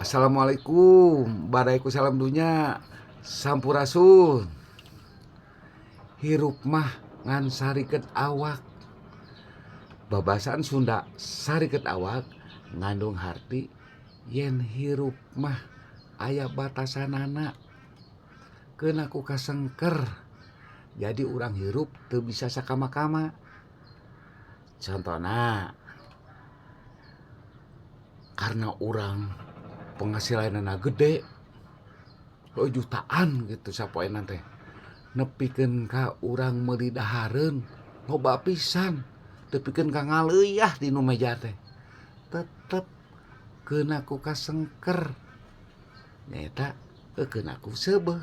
Assalamualaikum, baraiku salam dunya, sampurasun. Hirup mah ngan sarikeut awak. Babasaan Sunda sarikeut awak ngandung harti yen hirup mah aya batasanana. Keuna ku kasengker. Jadi urang hirup teu bisa sakama-kama. Contona karena urang penghasilanna gede, oh jutaan gitu sapoena teh, nepikeun ka urang meuli dahareun loba pisan, nepikeun ka ngaleuyah dinu meja teh, tetep keuna ku kasengker, nyaeta keuna ku seubeuh.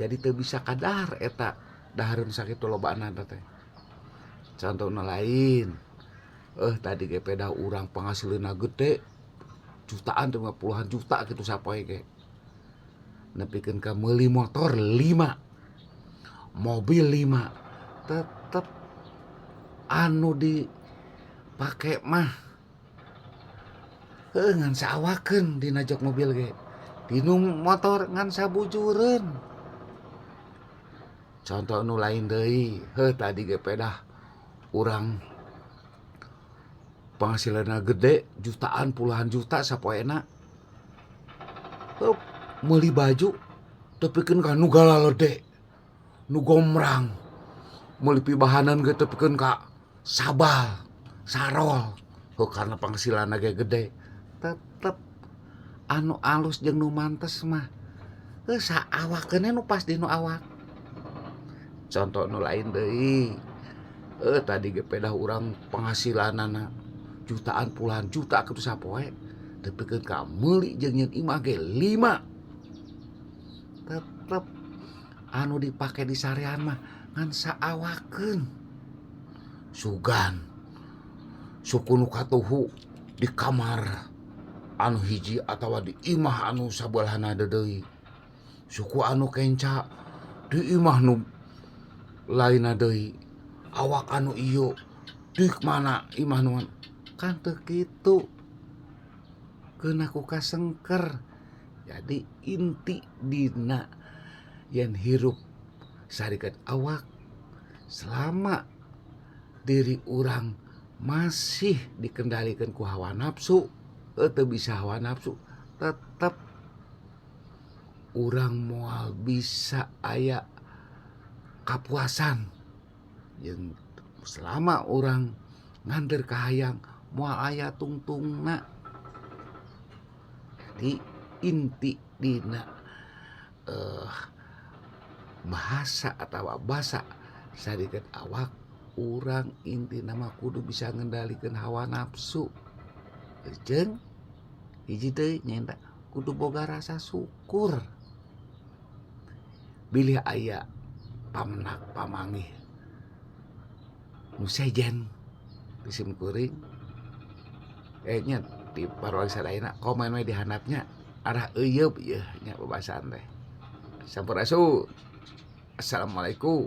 Jadi teu bisa kadahar eta dahareun sakitu lobana teh. Contohna lain, tadi ge pedah urang penghasilanna gede, jutaan teh puluhan juta gitu sapoe ge. Nepikeun ka meuli motor 5, mobil 5, tetep anu dipake mah heuh ngan saawakeun dina jok mobil ge, dinu motor ngan sabujureun. Contoh nu lain deui, heuh tadi ge pedah urang penghasilanna gede, jutaan puluhan juta sapoena, heuh meuli baju tepikeun ka nu galalede, nu gombrang, meuli pibahanan ge tepikeun ka sabal, sarol, heuh karena penghasilanna ge gede, tetep anu alus jeung nu mantes mah heuh saawakeun nu pas dinu awak. Contoh nu lain deui, heuh tadi ge pedah urang penghasilanana jutaan puluhan juta kitu sapoe, tepikeun ka meuli jeung nyieun imah ge 5, tetep anu dipake di sarean mah ngan saawakeun. Sugan suku nu katuhu di kamar anu hiji atawa di imah anu sabelahna deui, suku anu kenca di imah nu lainna deui, awak anu ieu di mana imah nu kan teu kitu, keuna ku kasengker. Jadi inti dina yen hirup sarikeut awak, selama diri urang masih dikendalikan ku hawa nafsu, teu bisa hawa nafsu, tetep urang moal bisa aya kapuasan. Jeung selama urang nganter kahayang moal aya tungtungna. Jadi inti dina bahasa atawa basa sarikeut awak, urang intina mah kudu bisa ngendalikeun hawa nafsu, jeung hiji deui nyaeta kudu boga rasa syukur bilih aya pamenak pamanggih nu sejen di sim kuring nya di parwali sadayana. Komen we di handapnya, arah euyeup ieu nya babasaan teh. Sampurasun, assalamualaikum.